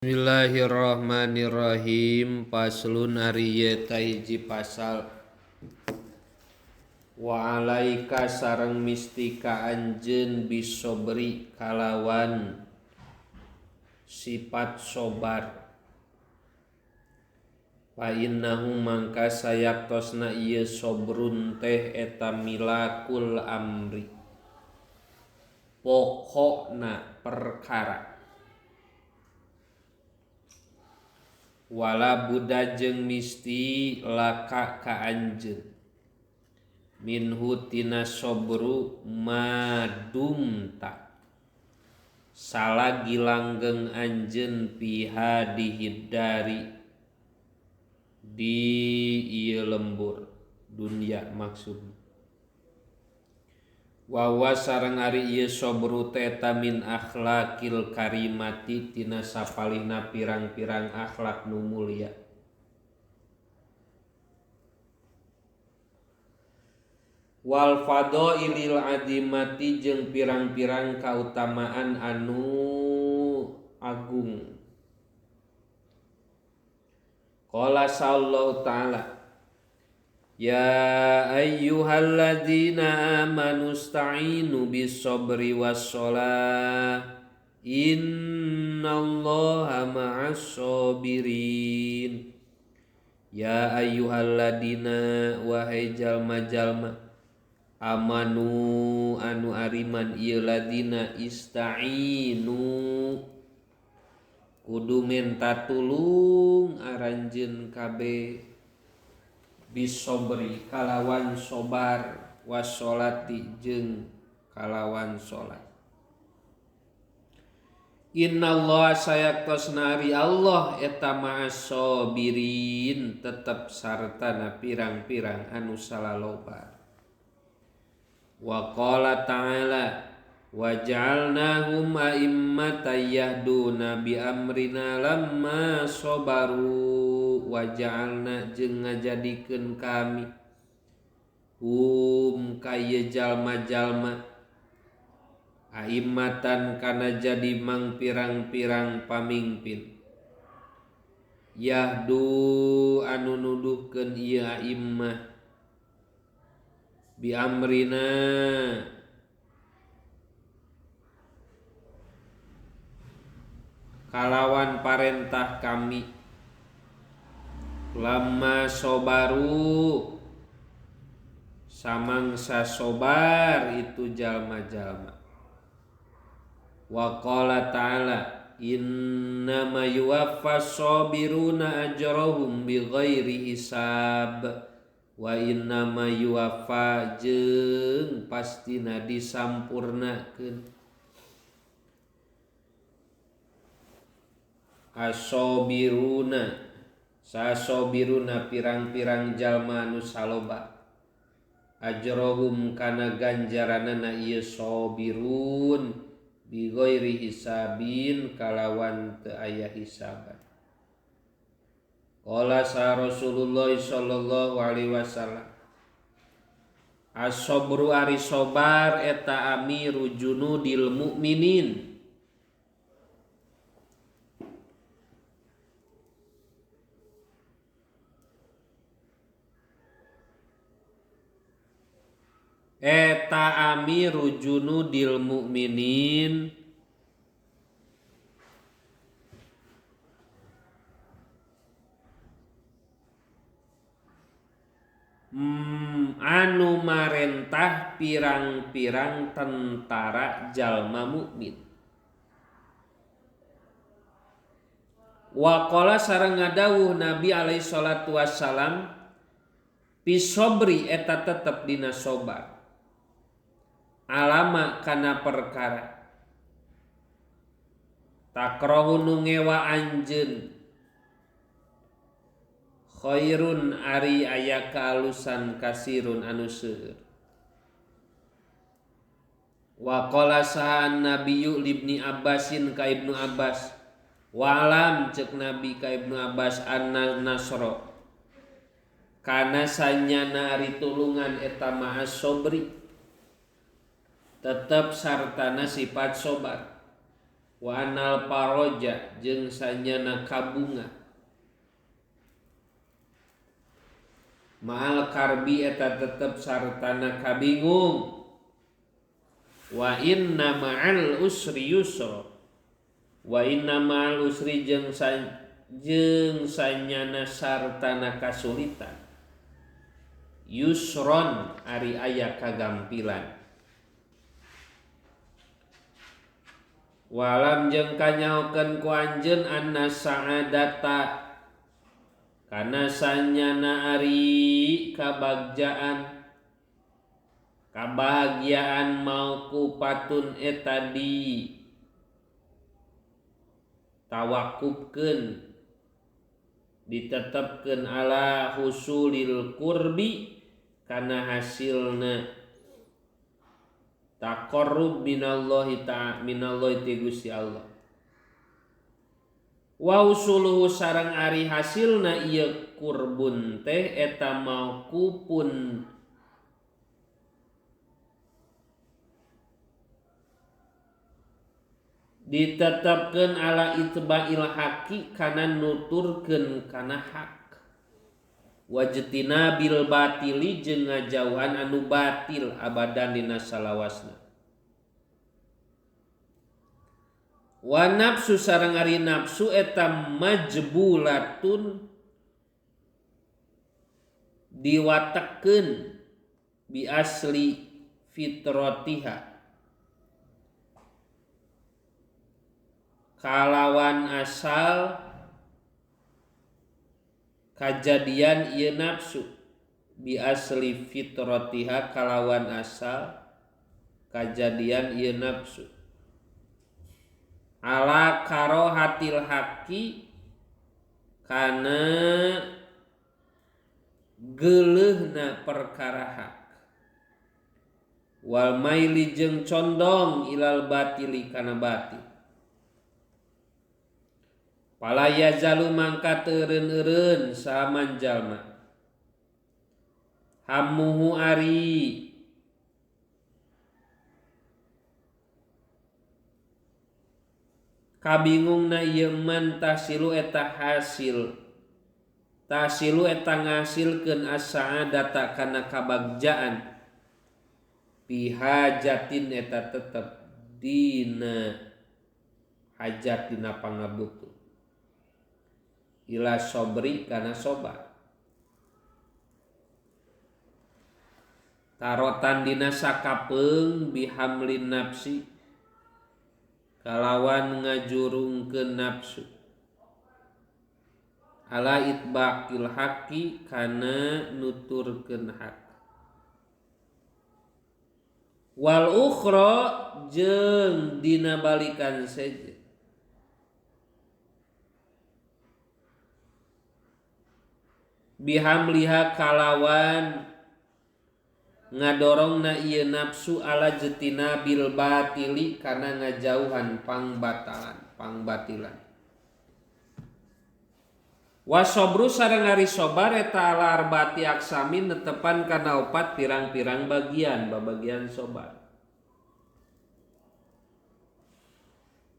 Bismillahirrahmanirrahim. Paslun ari ieu teh hiji pasal. Wa alaika sareng mistika anjeun bisobri kalawan sifat sobar. Fa innahu mangka sayaktosna ieu sobrun teh eta milakul amri, pokokna perkara. Wala buddha jeung misti laka ka anjeun minhu tina sobru madumta salagi langgeng anjeun piha dihidari di ieu lembur dunia maksudna. Wawa sareng ari ieu sobru teh eta min akhlakil karimati tina sapalihna pirang-pirang akhlak nu mulia. Wal fadailil adimati jeung pirang-pirang kautamaan anu agung. Qala sallallahu ta'ala, ya ayyuhalladzina amanu ista'inu bis-sabri was-shalah innallaha ma'as sabirin. Ya ayyuhalladzina wahai jalma-jalma amanu anu ariman ieu ladina ista'inu kudu menta tulung aranjeun kabeh bisobri kalawan sobar wasolati jeung kalawan salat. Innallaha sayaktosna ari Allah eta ma'as sabirin tetep sartana pirang-pirang anu salalobar. Wa qala ta'ala waja'alnahum a'immatan yahduna bi amrina lamma sabaru. Waja'alna jeung ngajadikeun kami hum ka ieu jalma-jalma a'immatan kana jadi mangpirang-pirang pamingpin yahdu anu nuduhkeun ieu a'immah bi amrina kalawan parentah kami lama sobaru samangsa sobar itu jalma-jalma. Wa qala ta'ala innama yuwaffas sabiruna ajrahum bighairi hisab. Wa innama yuwaffa jeung pastina disampurnakeun asobiruna sasobiruna pirang-pirang jalma anu saloba ajrohum kana ganjaranana ieu sobirun bighairi hisabin kalawan teu aya hisaban. Qala sa Rasulullah sallallahu alaihi wasallam as-sabru ari sobar eta amiru junudil mukminin. Eta amiru junudil mukminin anu marentah pirang-pirang tentara jalma mukmin. Waqala sareng ngadawuh Nabi alaihi salatu wassalam pisobri eta tetep dina sobar alama kana perkara takrohu nu ngewa anjeun khairun ari aya kaalusan kasirun anu seueur. Wa qala sahan nabiyyu libni Abbasin ka Ibnu Abbas wa alam ceuk Nabi ka Ibnu Abbas anna nasra kana sanyana ari tulungan eta ma'as sobri tetep sartana sifat sobar. Wa anal paroja jeung sanyana kabunga ma'al karbi eta tetep sartana kabingung. Wa inna ma'al usri yusra wa inna ma'al usri jeung sanyana sartana kasulitan yusron ari aya kagampilan. Walam jeung kanyahokeun ku anjeun anna sa'adata kana sanyana ari kabagjaan kabahagiaan mauqupatun eta di tawakufkeun ditetepkeun ala husulil qurbi kana hasilna taqarrub minallahi ta'ala minallahi ti Gusti Allah. Wa usuluhu sareng ari hasilna ieu kurbun teh eta mauqupun ditetepkeun ala itba'il haqi kana nuturkeun kana hak wajtina bil batili jeung ngajauhan anu batil abadan dina salawasna. Wa nafsu sareng ari nafsu eta majbulatun diwatekeun bi asli fitratiha kalawan asal kajadian ieu nafsu bi asli fitratiha kalawan asal kajadian ieu nafsu ala karohatil haqi kana geuleuhna perkara hak wal maili jeung condong ilal batili kana batil. Pala yazalu mangka teu eureun-eureun saman jalma hamuhu ari kabingungna ieu man tasilu eta hasil tasilu eta ngasilkeun as-sa'adata kana kabagjaan pihajatin eta tetep dina hajat dina pangabutuh ila sobri kana sobar tarotan dina sakapeung bihamlin nafsi kalawan ngajurungkeun nafsu ala itbaqil haqi kana nuturkeun hak wal ukhra jeung dina balikan seje bihamliha kalawan ngadorongna ieu nafsu ala jetina bil batili kana ngajauhan pangbatalan pangbatilan. Wasobru sareng ari sobar eta ala arbati aksamin netepan kana opat pirang-pirang bagian babagian sobar.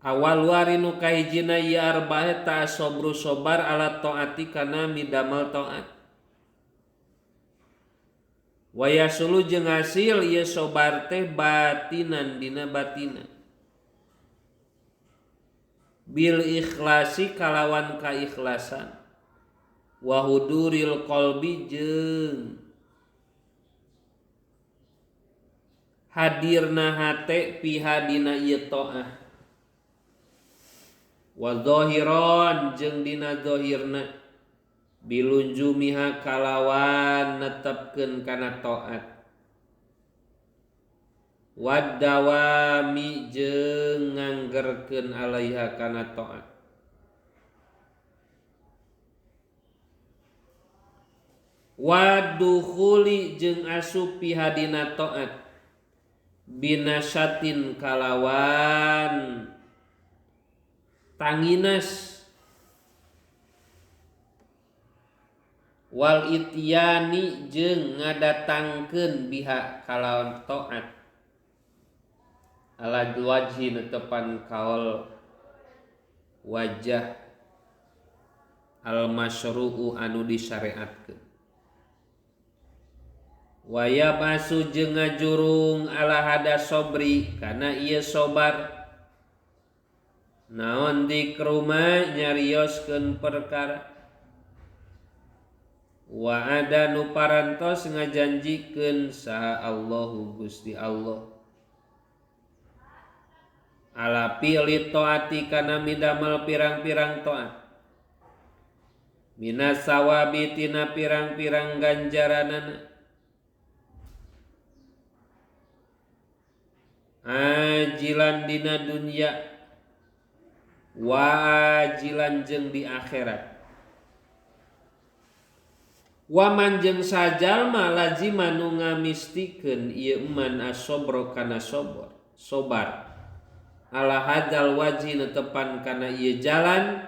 Awal wari nu kahijina ieu arbah eta sobru sobar ala taati kana midamel taat. Wayasulu jeung hasil ieu sobar teh batinan dina batina. Bil ikhlasi kalawan kaikhlasan. Wa huduril qalbi jeung hadirna hate piha dina ieu taah. Wa zahiran jeung dina zahirna bilunjumiha kalawan netepkeun kana taat. Wadawami jeung nganggerkeun alaiha kana taat. Wadukhuli jeung asup piha dina taat binasatin kalawan tanginas wal ityani jeung ngadatangkeun biha kalawan taat ala wajhi netepan kaol wajah al-masyru'u anu disyariatkeun waya basu jeung ngajurung ala hada sobri kana ieu sobar naon dikruma nyarioskeun perkara wa ada nu parantos ngajanjikeun saha Allahu Gusti Allah ala fi'li taati kana midamel pirang-pirang taat minas sawabi tina pirang-pirang ganjaranana ajilan dina dunya wa ajilan jeung di akhirat waman jeung sajalma lazima nu ngamistikeun ieu man asobro kana sobor sobar ala hadzal wajhi netepan kana ieu jalan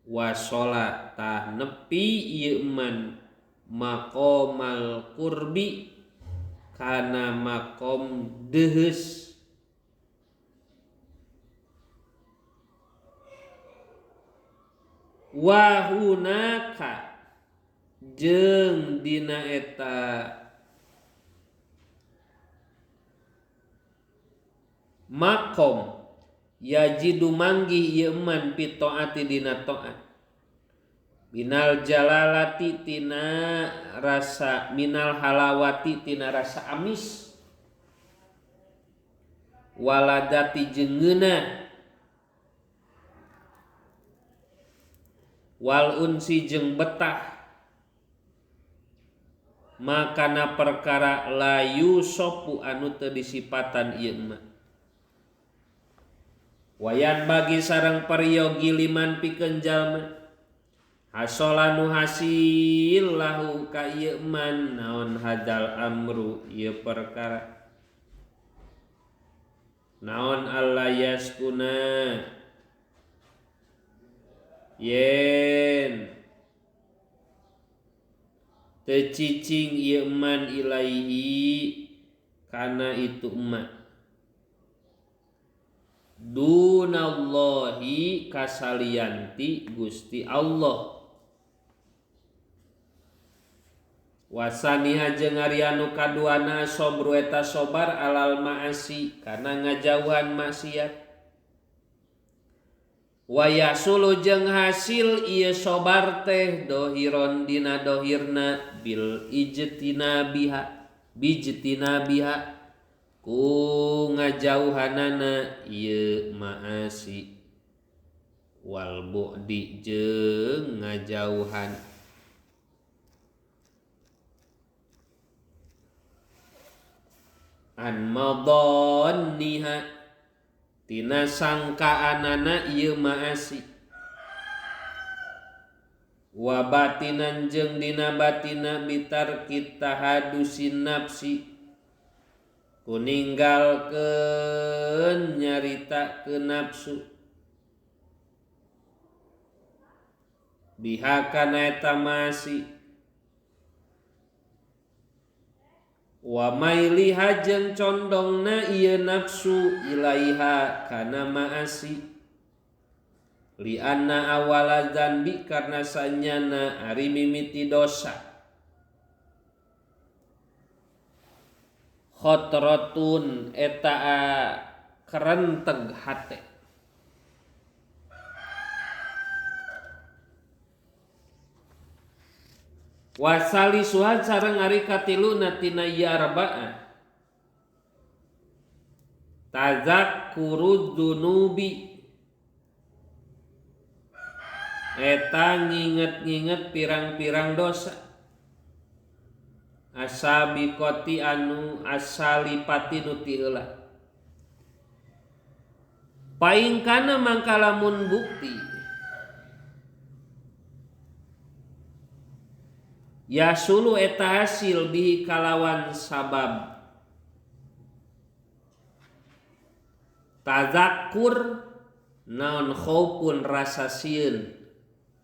wasola tah nepi ieu man maqamal qurbi kana makom deheus wa hunaka jeung dina eta makom yajidu manggih ieu man fi taati dina taat minal jalalati tina rasa minal halawati tina rasa amis waladati jeung ngeunah wal unsi jeung betah makana perkara la yusopu anu teu disipatan ieu mah wayan bagi sareng peryogi liman pikeun jalma hasolanu hasil lahu ka ieu man naon hadal amru ieu perkara naon alla yaskuna yen teu cicing ieu man ilaihi kana itu emak dunallahi kasalianti Gusti Allah wasaniha jeung ari anu kaduana sobru eta sobar alal maasi kana ngajauhan maksiat wa yasulu jeung hasil ieu sobar teh dohiron dina dohirna bil ijtina biha bijtina biha ku ngajauhanana ieu maasi wal bu'di jeung ngajauhan an madonniha tina sangkaanana ieu maasi wa batinan jeung dina batina bitar kita hadusin nafsi kuninggalkeun nyarita ke nafsu biha kana eta maasi wa mailiha jeung condongna ieu nafsu ilaiha kana maasi li anna awala dzanbi karna sanyana ari mimiti dosa khotratun eta kerenteg hate wasali suhan sareng ari katiluna tina ieu arba'ah tazakkurud dunubi eta nginget-nginget pirang-pirang dosa asabiqati anu asalipati nu ti heula paingkana mangka lamun bukti yasulu eta hasil bihi kalawan sabab tazakkur naon khaufun rasa sieun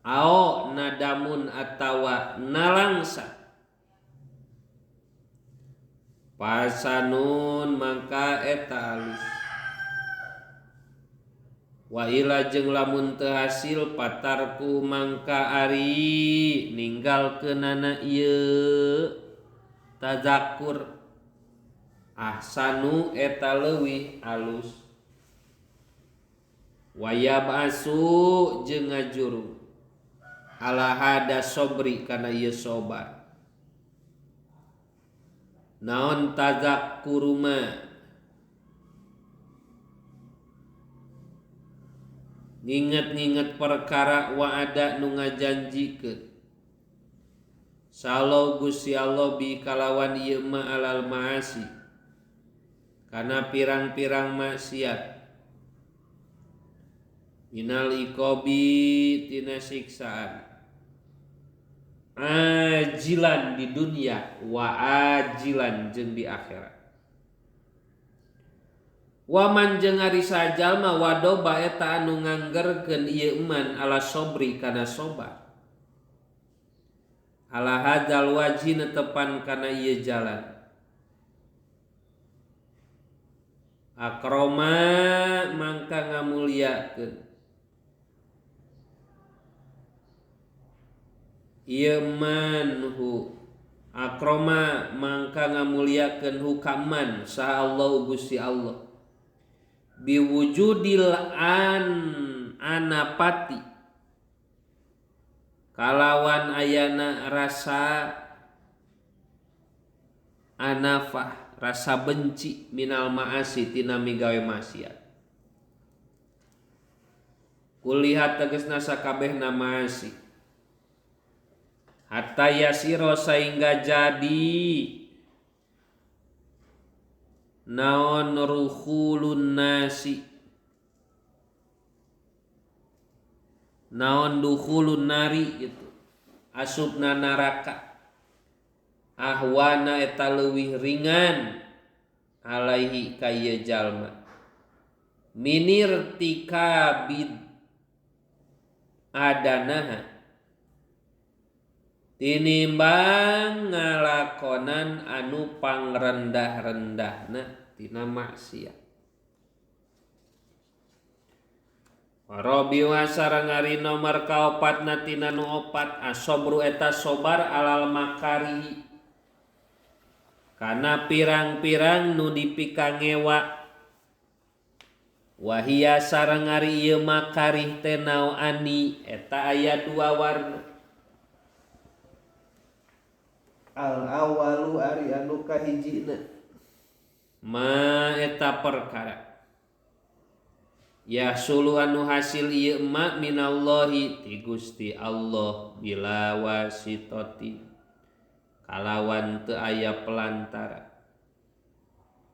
ao nadamun atawa nalangsa pasanun mangka eta alus Wa ila jeung lamun teu hasil patarku mangka ari ninggalkeunana ieu tazakur ahsanu eta leuwih alus. Wayab asu jeung ngajuru ala hada sobri kana ieu sobar. Naon tazakkuruma nginget-nginget perkara wa'ada nu ngajanjikeun salau Gusti Allah bi kalawan ieu ma alal maasi kana pirang-pirang maksiat minal iqabi tina siksaan ajilan di dunia wa ajilan jeung di akhirat. Waman jeung ari sajalma wadoba eta anu nganggerkeun ieu iman ala sobri kana sobar ala hadzal wajhi netepan kana ieu jalan akroma mangka ngamuliakeun ieu man hu akroma mangka ngamuliakeun hukaman saha Allah Gusti Allah biwujudil an anapati kalawan ayana rasa anafah rasa benci minal maasi tina migawe maksiat kulihat tegasna sakabehna maasi hatta yasiro saingga jadi naon ruhulun nasi naon dukhulun nari gitu asupna neraka ahwana eta leuwih ringan alaihi ka ieu jalma minirtikabid adanaha tinimbang ngalakonan anu pangrendah-rendahna tina maksiat. Rabi sareng ari nomor kaopatna tina nu opat asobru eta sobar alal makari kana pirang-pirang nu dipikangewa wahia sareng ari ieu makarih teh naoani eta aya dua warna. Al awalu ari anu kahijina ma eta perkara ya sulu anu hasil ieu ma minallahi ti Gusti Allah bila wasitati kalawan teu aya pelantara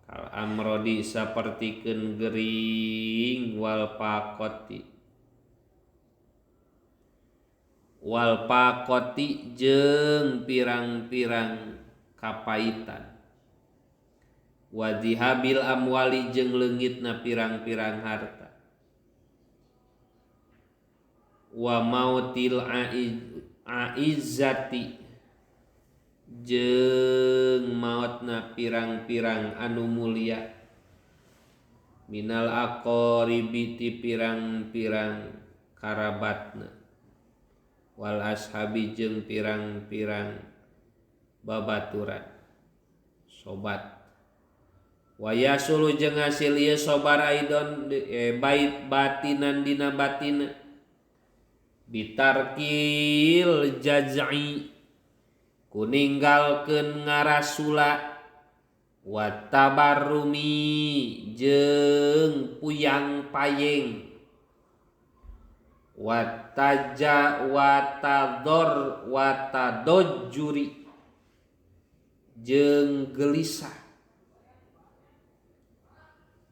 kal amrodi sapertikeun gering wal paqati wal paqati jeung pirang-pirang kapaitan wadihabil amwali jeung leungitna pirang-pirang harta wa mautil aizzati jeung maotna pirang-pirang anu mulia minal aqaribi ti pirang-pirang karabatna wal ashabi jeung pirang-pirang babaturan sobat waya sulu jeung hasil ieu sobar aidon bait batinan dina batina bitarkil jaz'i kuninggalkeun ngarasula wa tabarrumi jeung puyang payeng wataja watador watadojuri jeung gelisah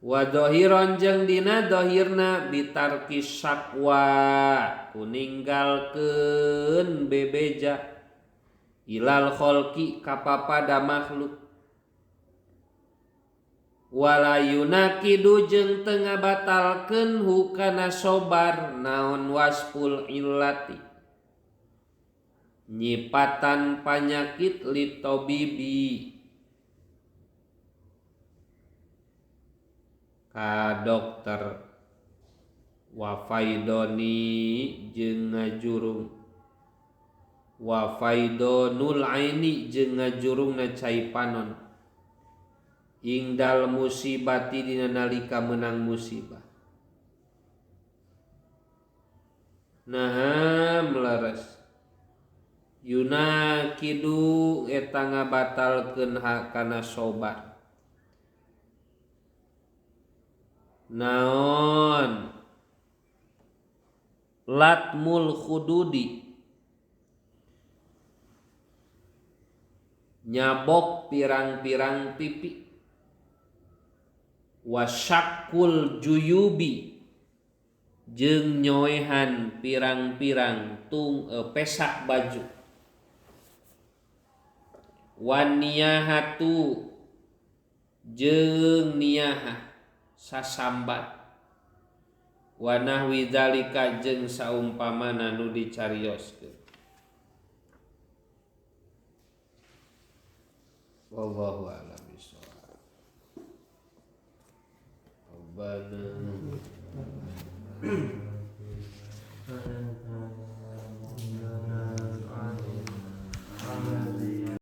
wadohiron jeung dina dohirna bitarki syakwa kuninggalkeun bebeja ilal kholqi kapapada makhluk wala yunakidu jeung teu ngabatalkeun hukana sobar naon wasful illati nyipatan panyakit litobibi ka dokter. Wa faidoni jeung ngajurung wa faidonul aini jeung ngajurungna cai panon ingdal musibati dina nalika meunang musibah. Nah meleres yunakidu eta ngabatalkeun hakana sobar naon latmul khududi nyabok pirang-pirang pipi wasyakul juyubi jeung nyoehan pirang-pirang tung pesak baju waniyahatu jeung niyahah sasambat wanahwi dzalika jeung saumpamana nu dicarioskeun. Wallahu a'lam bishawab. Rabbana